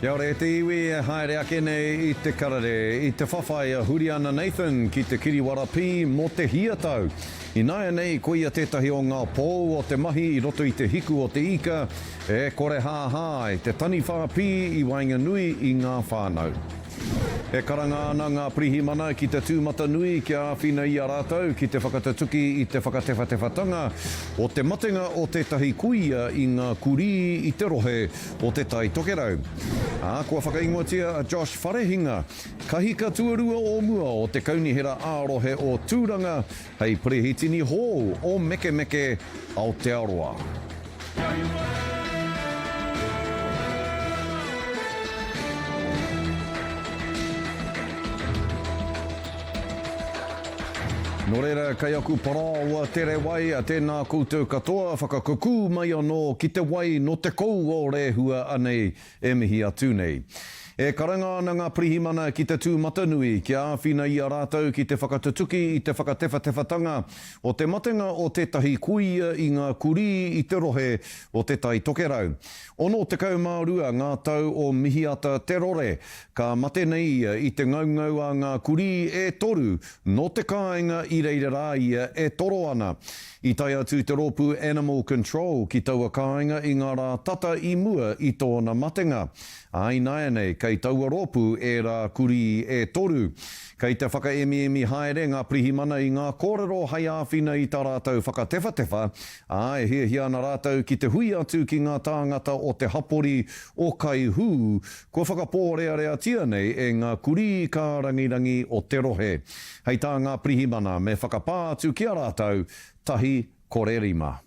Kia ora e te iwi e haere ake nei i te karere, i te whawhai a Huriana Nathan ki te kiriwara pī mō te hia tau. Ināianei koia tētahi o ngā pou o te mahi i roto i te hiku o te ika e korehāhā ai te taniwha pī i waenganui i ngā whānau. E karanga ana ngā pirihimana ki te tūmatanui kia āwhina i a rātou ki te whakatatuki i te whakatewhatewhatanga o te matenga o tētahi kuia i ngā kurī i te rohe o Te Tai Tokerau. Ā, kua whakaingoatia a Josh Wharehinga, kahika tuarua o mua o te Kaunihera ā-Rohe o Tūranga, hei perehitini hou o Mekemeke Aotearoa. Nō reira, kei aku parāoa tere wai, tēnā koutou katoa, whakakukū mai anō ki te wai nō te kou o Rēhua anei e mihi atu nei. E karanga ana ngā pirihimana ki te tūmatanui kia āwhina i a rātou ki te whakatutuki i te whakatewhatewhatanga o te matenga o tētahi kuia i ngā kurī i te rohe o Te Tai Tokerau. 62 ngā tau o Mihiata Te Rore, ka mate nei ia i te ngaungau a ngā kurī e toru nō te kāinga i reira rā ia e toro ana. I tae atu te rōpū Animal Control ki taua kāinga i ngā rā tata i mua i tōna matenga. Ā ināianei, kei taua rōpū ērā kurī e toru. Kei te whakaemiemi haere ngā pirihimana i ngā kōrero hei āwhina i tā rātou whakatewhatewha, ā, e hiahia ana rātou ki te hui atu ki ngā tāngata o te hapori o Kaihū kua whakapōreareatia nei e ngā kurī kārangirangi o te rohe. Hei tā ngā pirihimana me whakapā atu ki a rātou, tahi, kore rima.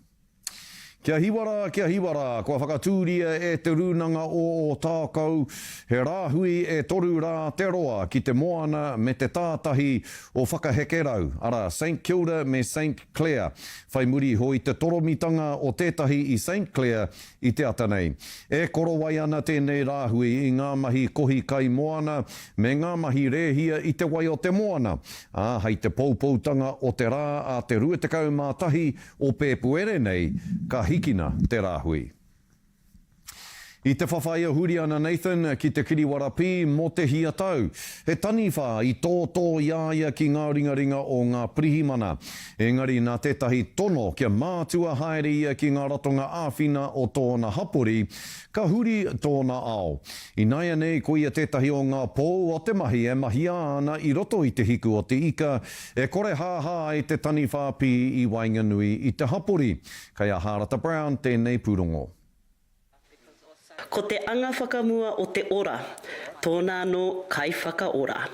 Kia hiwa rā, kia hiwa rā, kua whakatūria e Te Rūnanga o Ōtākou he rāhui e toru rā te roa ki te moana me te tātahi o Whakahekerau, arā, Saint Kilda me Saint Clair, whai muri iho i te toromitanga o tētahi i Saint Clair I te ata nei, e korowai ana tēnei rāhui i ngā mahi kohi kai moana me ngā mahi rēhia i te wai o te moana, ā, hei te poupoutanga o te rā a te 21 o Pēpuere nei ka hikina te rāhui. I te whawhai a Huriana Nathan ki te kiriwara pī mō te hia tau. He taniwha i tōtō i a ia ki ngā ringaringa o ngā pirihimana. Engari nā tētahi tono kia mātua haere ia ki ngā ratonga āwhina o tōna hapori, ka huri tōna ao. Ināianei ko ia tētahi o ngā pou o te mahi e mahia ana i roto i te hiku o te ika, e kore hāhā ai te taniwha pī i waenganui i te hapori. Kei a Hārata Brown tēnei pūrongo. Ko te anga whakamua o te ora, tōna anō kaiwhakaora.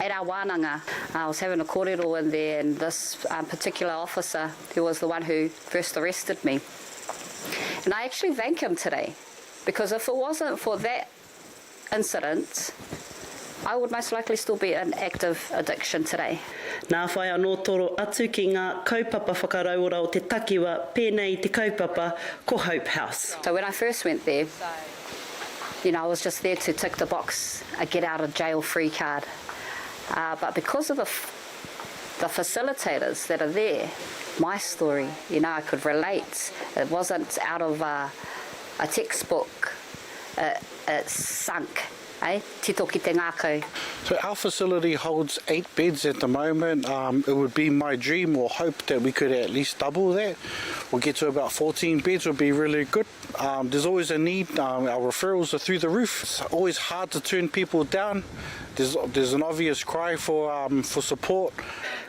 At our wānanga, I was having a kōrero in there and this particular officer who was the one who first arrested me and I actually thank him today because if it wasn't for that incident, I would most likely still be in active addiction today. Nā whai anō toro atu ki ngā kaupapa whakarauora o te takiwa pēnei i te kaupapa ko Hope House. So when I first went there, you know, I was just there to tick the box, a get out of jail free card. Uh, but because of the, the facilitators that are there, my story, you know, I could relate. It wasn't out of a, a textbook. It, it sunk, eh? Tito ki te ngākau. So our facility holds eight beds at the moment. Um, it would be my dream or hope that we could at least double that or get to about 14 beds would be really good. Um, there's always a need. Um, our referrals are through the roof. It's always hard to turn people down. There's, there's an obvious cry for, um, for support.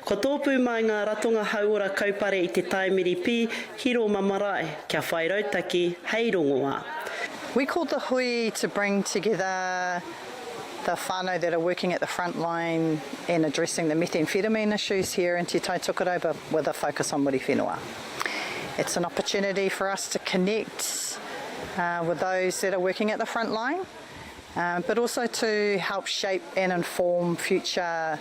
Kua tōpū mai ngā ratonga hauora kaupare i te Taimiri Pī ki Rōma Marae kia whai rautaki hei rongoā. We called the hui to bring together the whānau that are working at the front line and addressing the methamphetamine issues here in Te Tai Tokerau but with a focus on Muriwhenua. It's an opportunity for us to connect uh, with those that are working at the front line uh, but also to help shape and inform future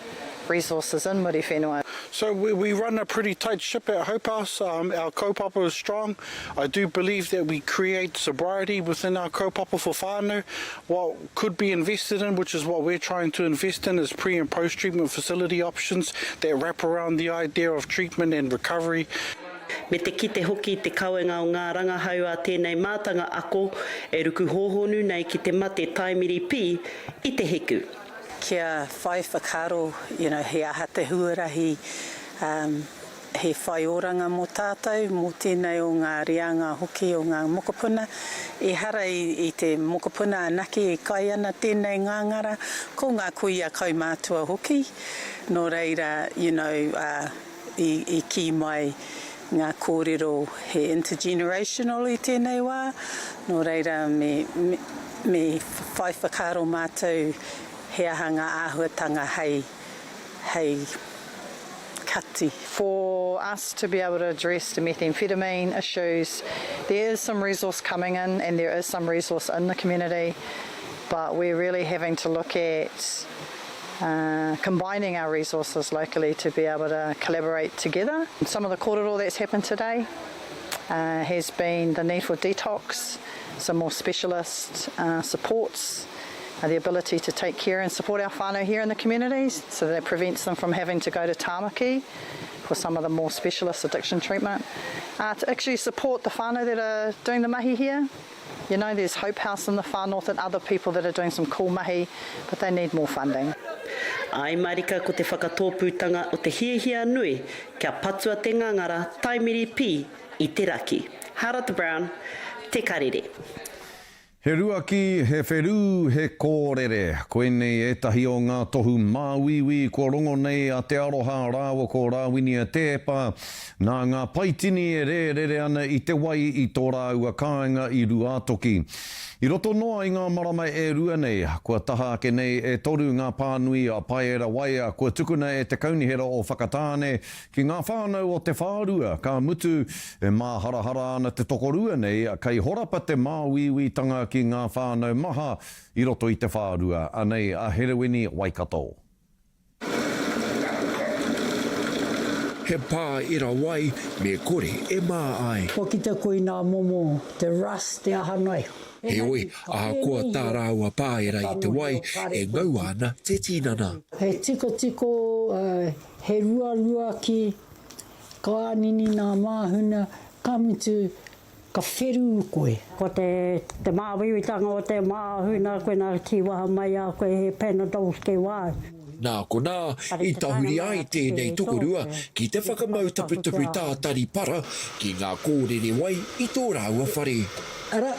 resources in Muriwhenua. So we, we run a pretty tight ship at Hope House. Um, our kaupapa is strong. I do believe that we create sobriety within our kaupapa for whānau. What could be invested in, which is what we're trying to invest in, is pre and post treatment facility options that wrap around the idea of treatment and recovery. Me te kite hoki i te kawenga o ngā rangahau a tēnei mātanga ako e ruku hōhonu nei ki te mate taimiri pī i te hiku. Kia whai whakaaro, you know, he aha te huarahi, um, he whai oranga mō tātou, mō tēnei o ngā reanga hoki o ngā mokopuna. Ehara i, i te mokopuna anake e kai ana tēnei ngāngara, ko ngā kuia kaumātua hoki. Nō reira, you know, uh, i, i kī mai ngā kōrero he intergenerational i tēnei wā, nō reira me, me, me whai whakaaro mātou he aha ngā āhuatanga hei, hei kati. For us to be able to address the methamphetamine issues, there is some resource coming in and there is some resource in the community, but we're really having to look at uh, combining our resources locally to be able to collaborate together. Some of the kōrero that's happened today uh, has been the need for detox, some more specialist uh, supports, uh, the ability to take care and support our whānau here in the communities so that it prevents them from having to go to Tāmaki for some of the more specialist addiction treatment. Uh, to actually support the whānau that are doing the mahi here. You know, there's Hope House in the far north and other people that are doing some cool mahi, but they need more funding. Āe marika ko te whakatōpūtanga o te hiahia nui kia patua te ngangara taimiri pī i te raki. Harata Brown, Te Karere. He ruaki, he wherū, he kōrere. Koinei ētahi o ngā tohu māuiui kua rongo nei a Te Aroha rāua ko Rāwinia Teepa nā ngā paitini e rērere ana i te wai i tō rāua kāinga i Ruātoki. I roto noa i ngā marama e rua nei, kua taha ake nei e toru ngā pānui a Paera Waea kua tukuna e te Kaunihera o Whakatāne Ki ngā whānau o te whārua, ka mutu, e māharahara ana te tokorua nei, kei horapa te māuiuitanga ki ngā whānau maha i roto i te whārua. Anei a Herewini Waikato. He pā ira wai, me kore e mā ai. Kua kite koe i nā momo, te rust, te aha noa iho. Heoi, ahakoa tā rāua pāera i te wai, e ngaua ana te tinana. He tikotiko, He ruaruaki, ka ānini nā māhuna, ka mutu, ka wherū koe. Ko te te māuiuitanga o te māhuna koina tīwaha mai a koe he Panadols ke wāu. Nā konā i tahuri ai tēnei tokorua ki te whakamau taputupu tātari para ki ngā kōrere wai i tō rāua whare. Ara,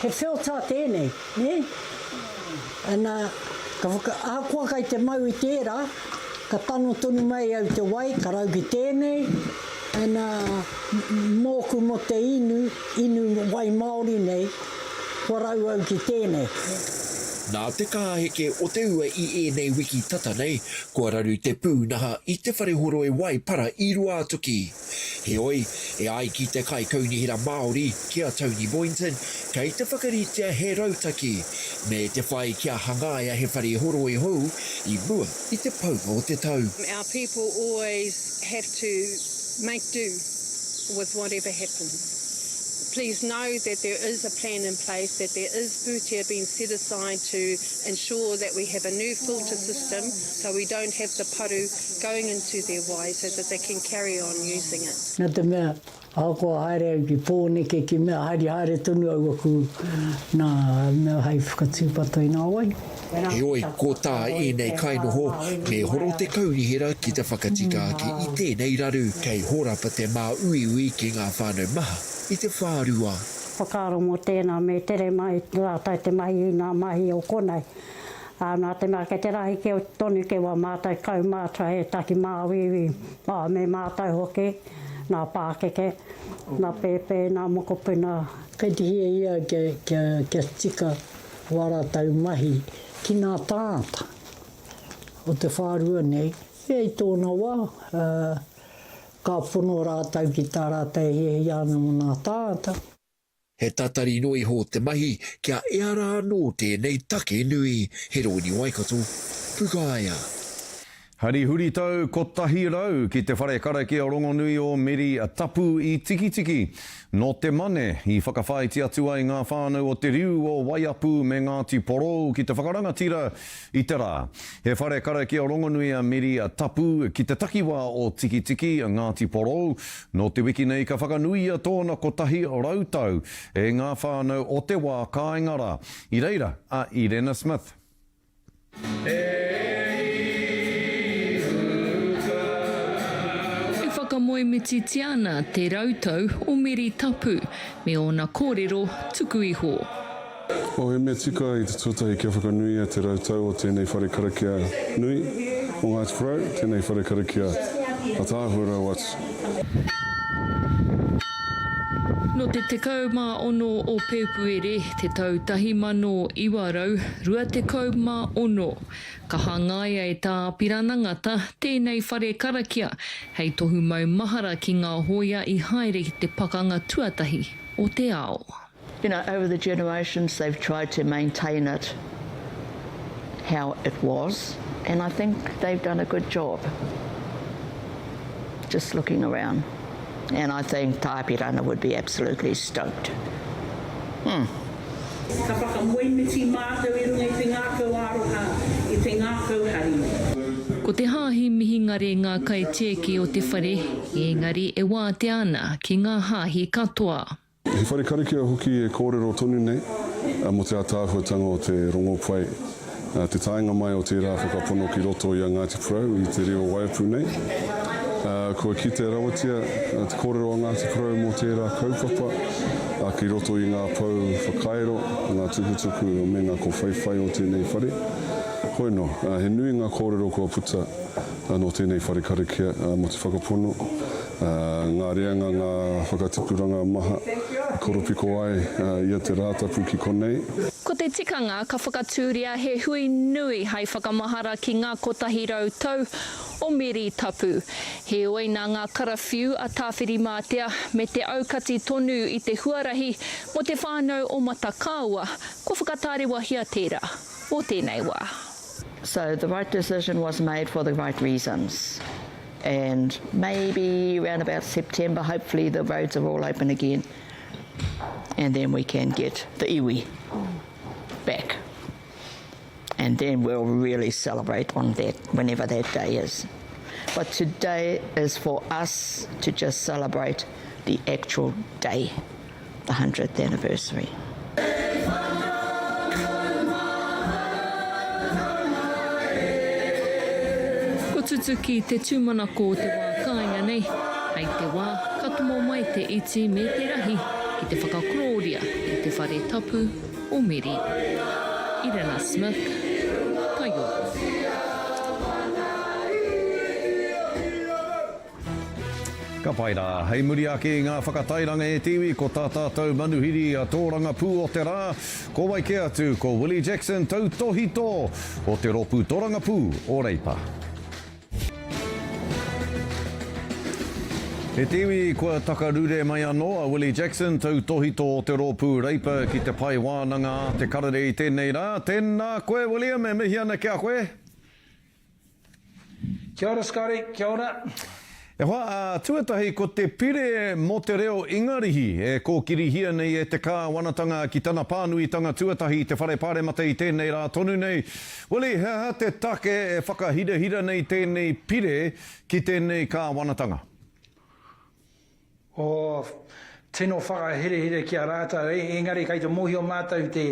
he filter tēnei, nē? Ana, ka whaka, ahakoa kai te mau i tērā, ka tano tonu mai au te wai, ka rau ki tēnei, ana, mōku mō te inu, inu wai Māori nei, kua rau au ki tēnei. Nā te kāheke o te ua i ēnei wiki tata nei, kua raru te pūnaha i te whare horoi wai para i Ruātoki. Heoi, e ai ki te Kaikaunihera Māori, ki a Tony Boynton, kei te whakaritea he rautaki, me te whai kia hangaia he whare horoi hou i mua i te paunga o te tau. Our people always have to make do with whatever happens. Please know that there is a plan in place, that there is pūtea being set aside to ensure that we have a new filter system so we don't have the paru going into their wai so that they can carry on using it. Nā te mea, ahakoa haere au ki Pōneke, ki mea, haere haere tonu au aku nā mea hei whakatūpato i ngā wai. Heoi, ko tā ēnei kainoho, me horo te kaunihera ki te whakatika ake i tēnei raru, kei horapa te māuiui ki ngā whānau maha i te whārua. Whakaaro mō tēnā me tere mai rātou te mahi i ngā mahi o konei. Ā, nā te mea kei te rahi kē tonu kē wā mātou kaumātua he taki māuiui, ā, me mātou hoki, nā pākeke, nā pēpē, nā mokopuna. Kei te hiahia kia, kia tika wā rātou mahi ki ngā tāngata o te whārua nei, e i tōna wā, ā, ka pono rātou ki tā rātou e hiahia ana mō ngā tāngata. He tatari noa iho te mahi kia ea rā anō tēnei take nui. He Rōni Waikato, Pukaea. Hari huritau 100 ki te whare karakia rongonui o Meri Tapu i Tikitiki. Nō te Mane i whakawhāiti atu ai ngā whānau o Te Riu o Waiapu me Ngāti Porou ki te whakarangatira i te rā. He whare karakia rongonui a Meri Tapu ki te takiwā o Tikitiki, Ngāti Porou. Nō te wiki nei ka whakanuia tōna 100 tau e ngā whānau o te wā kāinga rā. I reira a Irena Smith. E whakamoemititia ana te rautau o Meri Tapu me ōna kōrero tuku iho. Oh, he mea tika i te tuatahi kia whakanuia te rautau o tēnei whare karakia nui o Ngāti Porou, tēnei whare karakia ataahua rawa atu. Nō te 16 o Pēpuere te tau 1926, ka hangaia e Tā Apirana Ngata tēnei whare karakia hei tohu maumahara ki ngā hōia i haere ki te Pakanga Tuatahi o te Ao. You know, over the generations they've tried to maintain it how it was and I think they've done a good job just looking around and I think Tā Apirana would be absolutely stoked. Hmm. Ka whakamoemiti mātou i runga i te ngākau aroha, i te ngākau hari. Ko te Hāhi Mihingare ngā kaitiaki o te whare, ēngari e wātea ana ki ngā hāhi katoa. He whare karakia hoki e kōrero tonu nei mō te ātaahuatanga o te rongopai, te taenga mai o tērā whakapono ki roto i a Ngāti Porou i te reo waiapu nei. Kua kitea rawatia te kōrero a Ngāti Porou mō tērā kaupapa ki roto i ngā pou whakairo, ngā tukutuku me ngā kōwhaiwhai o tēnei whare. Hoi nō, he nui ngā kōrero kua puta nō tēnei whare karakia mō te whakapono. Ngā reanga, ngā whakatipuranga maha i koropiko ai ia te Rātapu ki konei. Ko te tikanga ka whakatūria he hui nui hai whakamahara ki ngā 100 tau o Meri Tapu. Heoi nā ngā karawhiu a Tāwhirimātea me te aukati tonu i te huarahi mō te whānau o Matakāoa kua whakatārewahia tērā mō tēnei wā. So the right decision was made for the right reasons. And maybe round about September, hopefully the roads are all open again and then we can get the iwi back. And then we'll really celebrate on that, whenever that day is. But today is for us to just celebrate the actual day, the 100th anniversary. Kua tutuki te tūmanako o te wā kāinga nei, hei te wā ka tomo mai te iti me te rahi ki te whakakorōria i te whare tapu o Meri. Irena Smith, Taioro. Ka pai rā. Hei muri ake i ngā whakatairanga e te iwi, ko tā tātou manuhiri a tōrangapū o te rā, ko wai kē atu, ko Willie Jackson tautōhito o te rōpū tōrangapū o Reipa. E te iwi, kua takarure mai anō a Willie Jackson, tautōhito o te rōpū Reipa ki te pae wānanga a Te Karere i tēnei rā. Tēnā koe William, e mihi ana ki a koe. Kia ora Scotty, kia ora. E hoa, ā, tuatahi ko te pire mō te reo Ingarihi e kōkirihia nei e te Kāwanatanga ki tana pānuitanga tuatahi i te Whare Pāremata i tēnei rā tonu nei. Willie, he aha te take e whakahirahira nei tēnei pire ki tēnei Kāwanatanga? Oh, tino whakaherehere ki a rātou, engari kei te mōhio mātou te,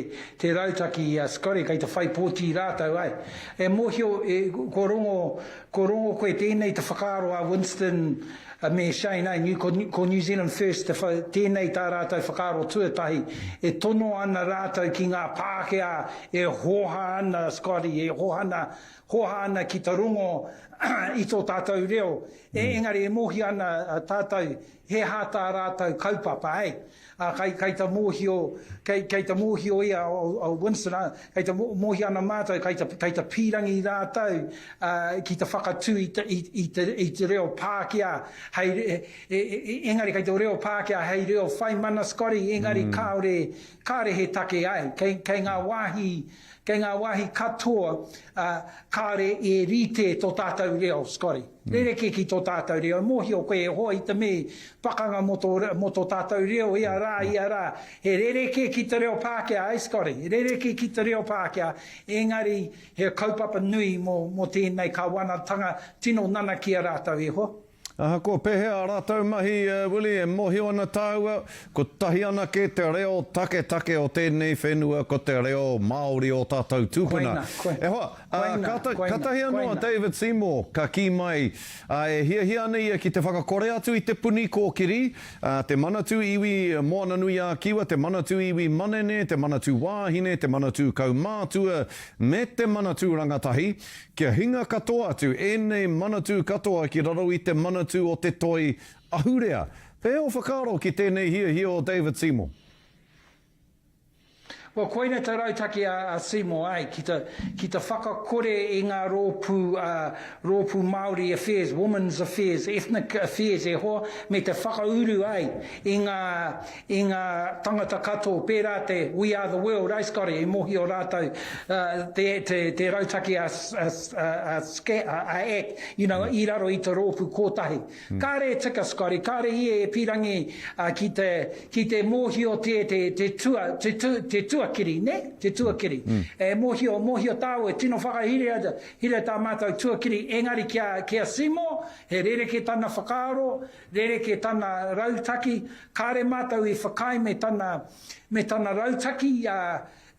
te rautaki i a Scotty, kei te whai pōti rātou, ai. E mōhio, e, ko rongo, ko rongo koe tēnei te whakaaro a Winston me Shane, ai, New, ko, ko New Zealand First, te wha, tēnei tā rātou whakaaro tuatahi, e tono ana rātou ki ngā Pākehā e hōhā ana, Scotty, e hōhā ana, hōhā ana ki te rongo i tō tātou reo, e, engari e mōhio ana tātou he aha tā rātou kaupapa, hei. Ā, kei, kei te mōhio, kei, kei te mōhio ia o, o Winston, ā, kei te mōhio ana mātou, kei te, kei te pīrangi rātou, ā, ki te whakatū i te, i, i te, i te reo Pākehā hei, e, e, e, engari kei te reo Pākehā hei reo whai mana, Scotty, engari kāore, kāore he take ai. Kei, kei ngā wāhi. Kei ngā wāhi katoa, ā, kāre e rite tō tātou reo, Scotty. Rerekē ki tō tātou reo. E mōhio koe e hoa i te me pakanga mō tō, mō tō tātou reo ia rā, ia rā. He rerekē ki te reo Pākehā, eh Scotty? Rerekē ki te reo Pākehā, engari he kaupapa nui mō, mō tēnei kāwanatanga tino nanakia rātou e hoa. Ahakoa pēhea ā rātou mahi, Willie, e mōhio ana tāua, kotahi anake te reo taketake o tēnei whenua, ko te reo Māori o tātou tūpuna. Koina, E hoa, koina, koina, katahi anō a koina. David Seymour ka kī mai, e hiahia ana ia ki te whakakore atu i Te Puni Kōkiri, te Manatū Iwi Moananui-ā-Kiwa, te Manatū Iwi Manene, te Manatū Wāhine, te Manatū Kaumātua, me te Manatū Rangatahi, Kia hinga katoa atu ēnei manatū katoa ki raro i te manatū o te toi ahurea. Pēhea ō whakaaro ki tēnei hiahia o David Seymour? Well, koina te rautaki a, a Seymour, ai, ki te, ki te whakakore i ngā rōpū, uh, rōpū Māori affairs, women's affairs, ethnic affairs e hoa, me te whakauru ai i ngā, i ngā tangata katoa, pērā te We Are The World, ai Scotty, i mōhio rātou te, te, te rautaki a, a, a, a, a act, you know, i raro i te rōpū kōtahi. Kāre e tika, Scotty, kāre ia e pīrangi ki te, ki te mōhio te, te, te, tua, te, tu, te tuakiri, nē? Te tuakiri. E mōhio, mōhio tāua, e tino whakahira hira tā mātou tuakiri, engari ki a, ki a Seymour, he rerekē tana whakaaro, Rerekē tana rautaki, kāre mātou i whakaae me tana, me tana rautaki, ā,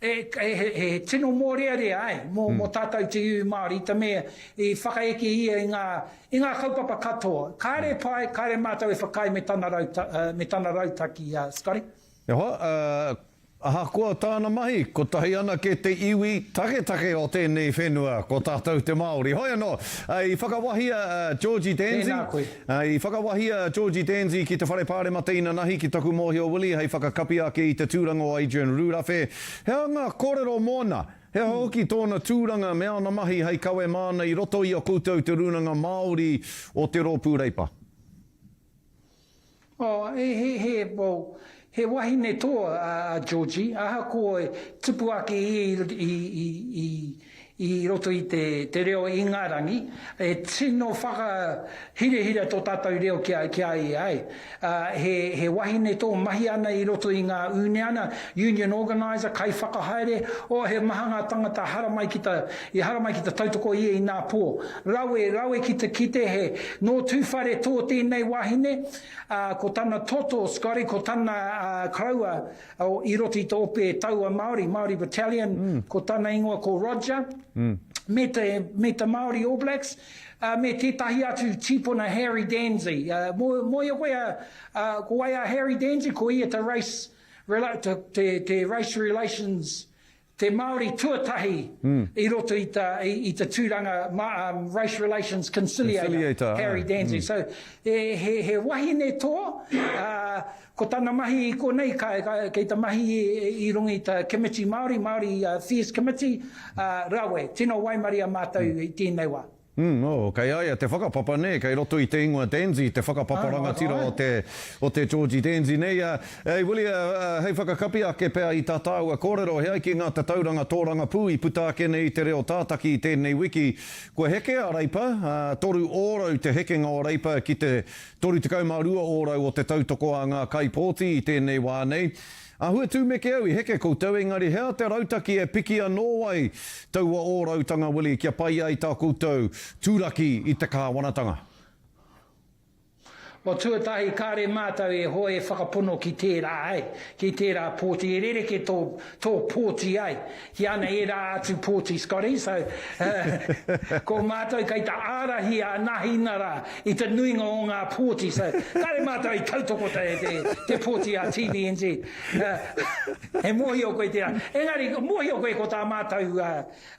e, he, he tino mōrearea, āe, mō, mō tātou te iwi Māori, i te mea i whakaeke ia i ngā, i ngā kaupapa katoa. Kāre pai, kāre mātou e whakaae me tana rauta, me tana rautaki, ā, Scotty. E hoa, ā, Ahakoa tāna mahi, kotahi anake te iwi taketake o tēnei whenua, ko tātou te Māori. Hoi anō, i whakawahia a Georgie Dansey, Tēnā koe. i whakawahia a Georgie Dansey ki te Whare Pāremata inanahi ki taku mōhio Willie hei whakakapi ake i te tūranga o Adrian Rurawhe. He aha ngā kōrero mōna? He aha hoki tōna tūranga me āna mahi hei kawe māna i roto i a koutou te Rūnanga Māori o te Rōpū Reipa? Oh, he, he, he, well, he wahine toa a, a Georgie, ahakoa e tupu ake ia i, i, i, i, i roto i te, te reo Ingarangi, e tino whakahirahira tō tātou reo ki a, ki a ia, ai. Uh, he, he wahine tō mahi ana i roto i ngā ūniana, union organiser, kaiwhakahaere, oh, he maha ngā tangata haramai ki ta, i haramai ki te tautoko ia i nā pō. Rawe, rawe ki te kite he nō Tūwharetō tēnei wahine, ā, ko tana toto, Scotty, ko tana koroua i roto i te ope taua Māori, Māori Battalion, ko tana ingoa ko Roger, me te, me te Māori All Blacks, ā, me tētahi atu tīpuna Harry Dansey. Ā, mō, mōhio koe a, a, ko wai a Harry Dansey? Ko ia te race, te, te, te race relations Te Māori tuatahi i roto i ta, i te tūranga Race Relations Conciliator, Conciliator, Harry Dansey. So, he, he, he wahine toa, ā, ko tana mahi i konei, ka, ka, kei te mahi i, i runga i te Komiti Māori, Māori Affairs Committee, ā, rawe, tino waimaria mātou i tēnei wā. Mm, oh, kei a ia te whakapapa, nē, kei roto i te ingoa Dansey, te whakapapa rangatira o te, o te Georgie Dansey nei. Uh, ei, Willie, uh, hei whakakapi ake pea i tā tāua kōrero, he ai ki ngā tatauranga tōrangapū i puta ake nei i te reo tātaki i tēnei wiki, kua heke a Reipa, uh, 3% te hekenga o Reipa ki te 32% o te tautoko a ngā kaipōti i tēnei wā nei. Āhua tūmeke au i heke koutou engari he aha te rautaki e piki anō ai taua ōrautanga Willie kia pai ai tā koutou turaki i te kāwanatanga? Well, tuatahi, kāre mātou e hoe whakapono ki tērā ai, ki tērā pōti, e rerekē tō, tō pōti ai, ki ana ērā atu pōti, Scotty, so, ko mātou kei te ārahi a Nāhinara i te nuinga o ngā pōti, so kāre mātou i tautoko te, te, te pōti a TVNZ. He mōhio koe tērā. Engari, mōhio koe ko tā mātou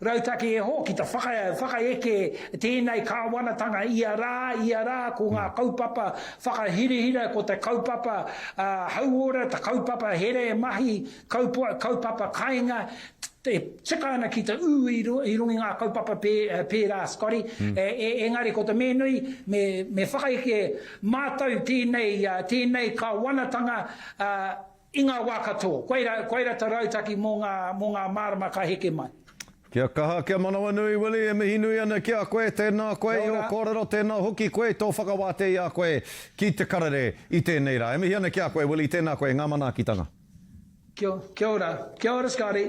rautaki e ho ki te whaka, whakaeke tēnei kāwanatanga ia rā, ia rā, ko ngā kaupapa whakahirahira, ko te kaupapa hauora, te kaupapa here mahi, kaupapa kainga, e tika ana ki te ū i runga i ngā kaupapa pērā, Scotty, engari ko te mea nui, me whakaeke mātou tēnei, tēnei kāwanatanga i ngā wā katoa. Koira, koira te rautaki mō ngā, mō ngā marama ka heke mai. Kia kaha, kia manawanui, Willie, e mihi nui ana ki a koe, tēnā koe i ō kōrero, tēnā hoki koe i tō whakawātea i a koe ki te karere i tēnei rā. E mihi ana ki a koe, Willie, tēnā koe, ngā manaakitanga. Kia ora. Kia ora Scotty.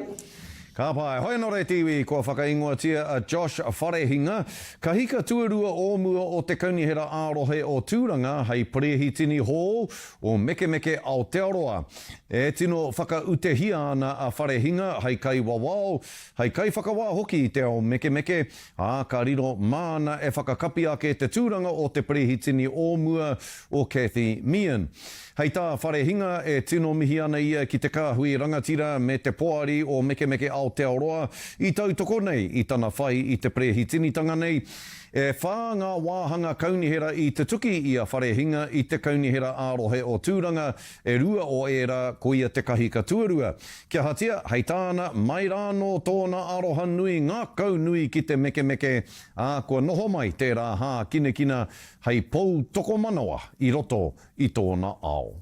Ka pai. Hoi anō re te iwi, kua whakaingoatia a Josh Wharehinga, kahika tuarua o mua o te Kaunihera ā-Rohe o Tūranga hei Perehitini hou o Mekemeke Aotearoa. E tino whakautehia ana a Wharehinga hei kaiwawao, hei kaiwhakawā hoki i te ao mekemeke, ā, ka riro māna e whakakapi ake te tūranga o te Perehitini o mua o Cathy Meehan. Hei tā Wharehinga, e tino mihi ana ia ki te kāhui rangatira me te poari o Mekemeke Aotearoa i tautoko nei i tana whai i te perehitinitanga nei. E whā ngā wāhanga kaunihera i tutuki i a Wharehinga i te Kaunihera ā-Rohe o Tūranga, e rua o ērā ko ia te kahika tuarua. Kia ahatia, hei tāna, mai rānō tōna aroha nui ngākau nui ki te mekemeke, ā, kua noho mai tērā hākinakina hei pou tokomanawa i roto i tōna ao.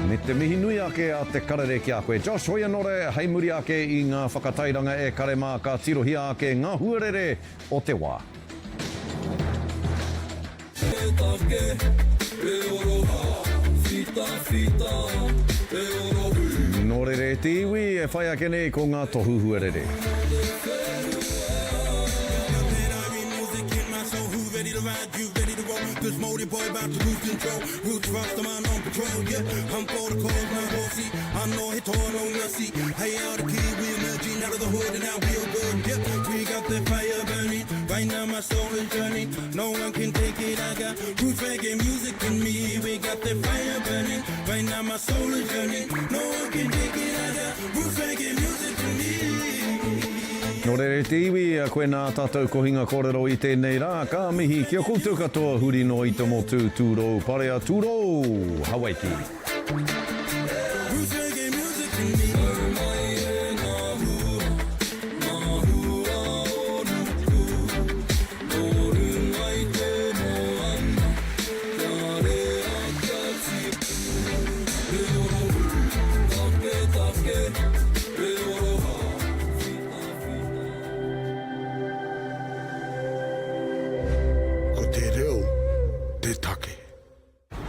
Me te mihi nui ake a te karere ki a koe Josh hoi anō re, hei muri ake i ngā whakatairanga e kare mā ka tirohia ake ngā huarere o te wā. Nō reira e te iwi, e whai ake nei ko ngā tohu huarere. Nō reira e te iwi, koinā tātou kohinga kōrero i tēnei rā. Ka mihi ki a koutou katoa huri noa i te motu, tūrou parea, tūrou Hawaiki.